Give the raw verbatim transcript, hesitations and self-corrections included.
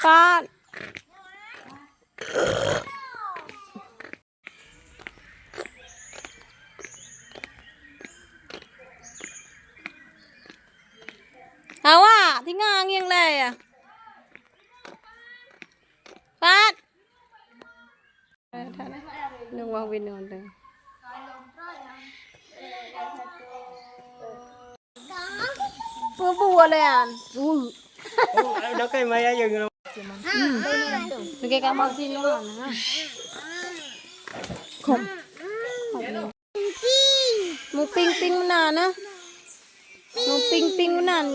Pat. Awak, tinggai ngieng lé ya. Pat. Nunggu binoe tu. Peue buet lé nyan? Uh. Oh, dah kai maya ya. Hmm. Lagèe gambar sinoe na. Kom. Muping-ping meunan na. Muping-ping meunan.